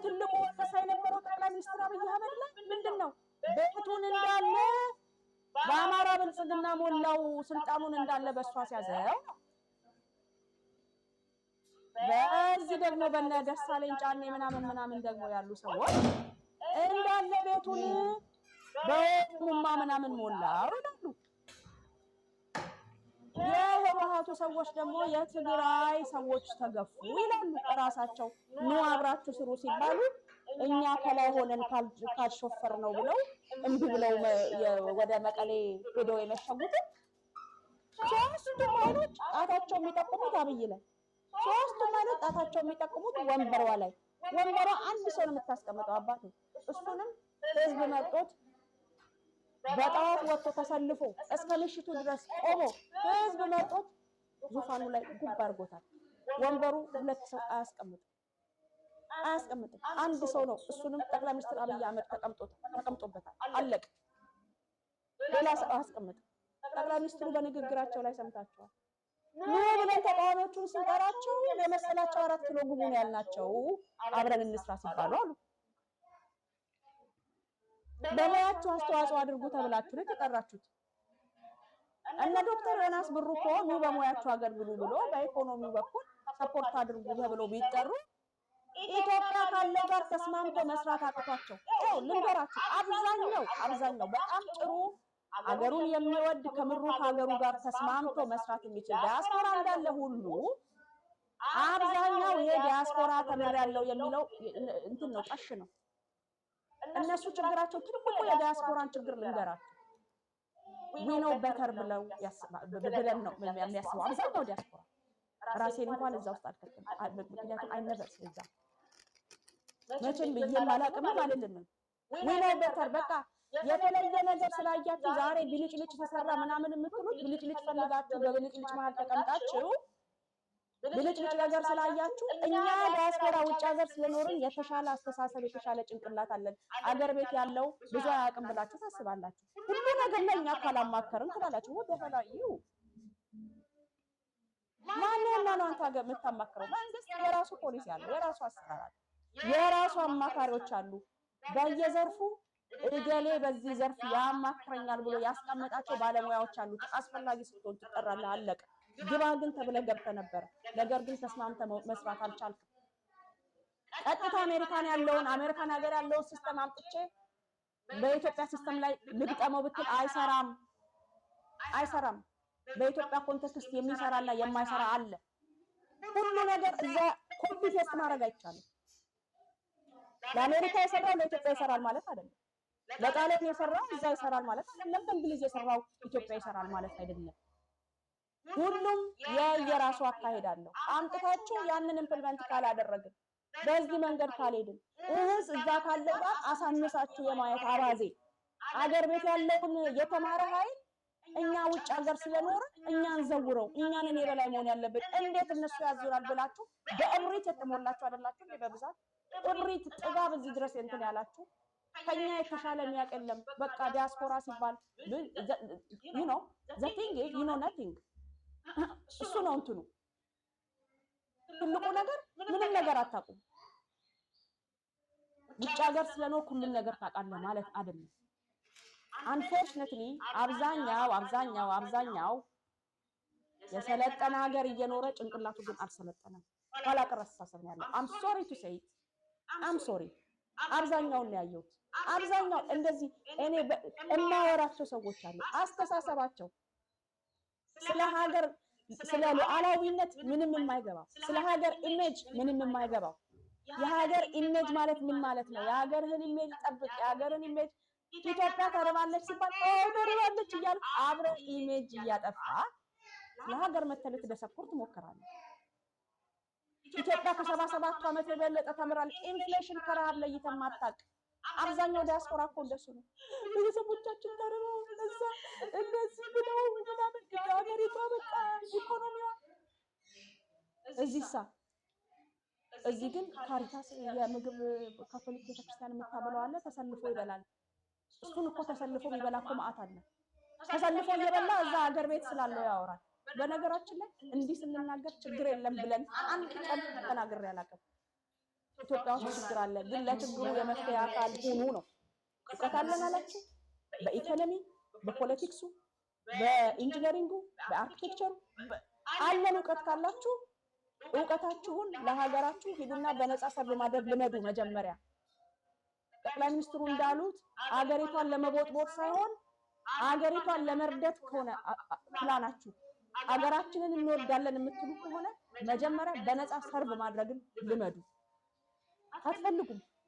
ትልቁ ወቀሳ የነበረው ጠቅላይ ሚኒስትር አብይ አህመድ ላይ ምንድን ነው? ቤቱን እንዳለ በአማራ ብልጽግና ሞላው፣ ስልጣኑን እንዳለ በእሷ ሲያዘው ነው። በዚህ ደግሞ በነ ደሳለኝ ጫኔ ምናምን ምናምን ደግሞ ያሉ ሰዎች እንዳለ ቤቱን በኦሮሙማ ምናምን ሞላው ይላሉ። የህወሓቱ ሰዎች ደግሞ የትግራይ ሰዎች ተገፉ ይላሉ። እራሳቸው ኑ አብራችሁ ስሩ ሲባሉ እኛ ከላይ ሆነን ካልሾፈር ነው ብለው እምቢ ብለው ወደ መቀሌ ሄደው የመሸጉትን። ሶስቱም ኃይሎች ጣታቸው የሚጠቁሙት አብይ ላይ፣ ሶስቱም ኃይሎች ጣታቸው የሚጠቁሙት ወንበሯ ላይ። ወንበሯ አንድ ሰው ነው የምታስቀምጠው አባቴ። እሱንም ህዝብ መርጦት በጠዋት ወጥቶ ተሰልፎ እስከ ምሽቱ ድረስ ቆሞ ህዝብ መርጦት ዙፋኑ ላይ ጉብ አድርጎታል። ወንበሩ ሁለት ሰው አያስቀምጥም አያስቀምጥም። አንድ ሰው ነው። እሱንም ጠቅላይ ሚኒስትር አብይ አህመድ ተቀምጦበታል። አለቅ። ሌላ ሰው አያስቀምጥም። ጠቅላይ ሚኒስትሩ በንግግራቸው ላይ ሰምታችኋል። ኑ ብለን ተቃዋሚዎቹን ስንጠራቸው የመሰላቸው 4 ኪሎ ግቡ ነው ያልናቸው፣ አብረን እንስራ ሲባሉ አሉ። በሙያችሁ አስተዋጽኦ አድርጉ ተብላችሁ ነው የተጠራችሁት። እነ ዶክተር ዮናስ ብሩ እኮ ኑ በሙያችሁ አገልግሉ ብሎ በኢኮኖሚው በኩል support አድርጉ ተብሎ ቢጠሩ ኢትዮጵያ ካለው ጋር ተስማምቶ መስራት አቅቷቸው፣ ይኸው ልንገራችሁ፣ አብዛኛው በጣም ጥሩ አገሩን የሚወድ፣ ከምሩ ከሀገሩ ጋር ተስማምቶ መስራት የሚችል ዲያስፖራ እንዳለ ሁሉ አብዛኛው ይሄ ዲያስፖራ ተምሬያለሁ የሚለው እንትን ነው፣ ጠሽ ነው። እነሱ ችግራቸው ትልቁ የዲያስፖራን ችግር ልንገራችሁ፣ we know better ብለው ብለን ነው የሚያስበው አብዛኛው ዲያስፖራ። ራሴን እንኳን እዛ ውስጥ አልከትም፣ ምክንያቱም I never እዛ መቼም ብዬም አላቅምም አልልምም። We know better፣ በቃ የተለየ ነገር ስላያችሁ ዛሬ ብልጭልጭ ተሰራ ምናምን የምትሉት፣ ብልጭልጭ ፈልጋችሁ በብልጭልጭ መሀል ተቀምጣችሁ ብልጭልጭ ነገር ስላያችሁ እኛ ዲያስፖራ ውጭ ሀገር ስለኖርን የተሻለ አስተሳሰብ፣ የተሻለ ጭንቅላት አለን፣ አገር ቤት ያለው ብዙ አያውቅም ብላችሁ ታስባላችሁ። ሁሉ ነገር ላይ እኛ ካላማከርን ትላላችሁ። ወደፈላዩ ማንና ነው አንተ ሀገር የምታማክረው? መንግስት የራሱ ፖሊሲ አለው፣ የራሱ አሰራር አለ፣ የራሱ አማካሪዎች አሉ። በየዘርፉ እገሌ በዚህ ዘርፍ ያማክረኛል ብሎ ያስቀመጣቸው ባለሙያዎች አሉት። አስፈላጊ ስትሆን ትጠራለህ። አለቀ። ግባ ግን ተብለህ ገብተህ ነበረ። ነገር ግን ተስማምተህ መስራት አልቻልክም። ቀጥታ አሜሪካን ሀገር ያለውን system አምጥቼ በኢትዮጵያ system ላይ ልግጠመው ብትል አይሰራም፣ አይሰራም። በኢትዮጵያ context የሚሰራና የማይሰራ አለ። ሁሉ ነገር እዛ copy paste ማድረግ አይቻልም። ለአሜሪካ የሰራው ለኢትዮጵያ ይሰራል ማለት አይደለም። ለጣሊያን የሰራው እዛ ይሰራል ማለት አይደለም። በእንግሊዝ የሰራው ኢትዮጵያ ይሰራል ማለት አይደለም። ሁሉም የየራሱ አካሄድ አለው። አምጥታችሁ ያንን implement ካላደረግን፣ በዚህ መንገድ ካልሄድን እህስ እዛ ካለው ጋር አሳንሳችሁ የማየት አባዜ፣ አገር ቤት ያለውን የተማረ ኃይል እኛ ውጭ ሀገር ስለኖረ እኛን ዘውረው እኛን እኔ በላይ መሆን ያለብን እንዴት እነሱ ያዙራል ብላችሁ በእብሪት የተሞላችሁ አይደላችሁ እንዴ? በብዛት እብሪት፣ ጥጋብ እዚህ ድረስ እንትን ያላችሁ፣ ከኛ የተሻለ የሚያውቅ የለም። በቃ ዲያስፖራ ሲባል the thing you know nothing፣ እሱ ነው እንትኑ ትልቁ ነገር። ምንም ነገር አታውቁም። ውጭ ሀገር ስለኖርክ ሁሉም ነገር ታውቃለህ ማለት አይደለም። Unfortunately አብዛኛው የሰለጠነ ሀገር እየኖረ ጭንቅላቱ ግን አልሰለጠነም። ኋላ ቀር አስተሳሰብ ነው ያለው። I'm sorry to say it፣ I'm sorry። አብዛኛውን ነው ያየሁት። አብዛኛው እንደዚህ እኔ የማወራቸው ሰዎች አሉ። አስተሳሰባቸው ስለ ሀገር፣ ስለ ሉዓላዊነት ምንም የማይገባው፣ ስለ ሀገር image ምንም የማይገባው። የሀገር image ማለት ምን ማለት ነው? የሀገርህን image ጠብቅ። የሀገርን image፣ ኢትዮጵያ ተርባለች ሲባል ኦ ተርባለች እያልክ አብረህ image እያጠፋ ስለ ሀገር መተህ ልትደሰኩር ትሞክራለህ። ኢትዮጵያ ከ77ቱ ዓመት የበለጠ ተምራለች። Inflation ከረሃብ ለይተህ ማታውቅ። አብዛኛው ዲያስፖራ እኮ እንደሱ ነው። ቤተሰቦቻችን ተርበው እዛ እንደዚህ ብለው ምናምን ሀገሪቷ በቃ ኢኮኖሚዋ እዚህ ሳ እዚህ ግን ካሪታስ የምግብ ካቶሊክ ቤተክርስቲያን የምታበላው አለ፣ ተሰልፎ ይበላል። እሱን እኮ ተሰልፎ የሚበላ እኮ መዓት አለ። ተሰልፎ እየበላ እዛ ሀገር ቤት ስላለው ያወራል። በነገራችን ላይ እንዲህ ስንናገር ችግር የለም ብለን አንድ ቀን ተናግሬ አላውቅም። ኢትዮጵያ ውስጥ ችግር አለ፣ ግን ለችግሩ የመፍትሄ አካል ሁኑ ነው። እውቀት አለን አላችሁ። በኢኮኖሚ፣ በፖለቲክሱ፣ በኢንጂነሪንጉ፣ በአርኪቴክቸሩ አለን። እውቀት ካላችሁ እውቀታችሁን ለሀገራችሁ ሂዱና በነፃ serve ማድረግ ልመዱ። መጀመሪያ ጠቅላይ ሚኒስትሩ እንዳሉት አገሪቷን ለመቦጥቦጥ ሳይሆን አገሪቷን ለመርዳት ከሆነ ፕላናችሁ፣ አገራችንን እንወዳለን የምትሉ ከሆነ መጀመሪያ በነፃ serve ማድረግን ልመዱ። አትፈልጉም።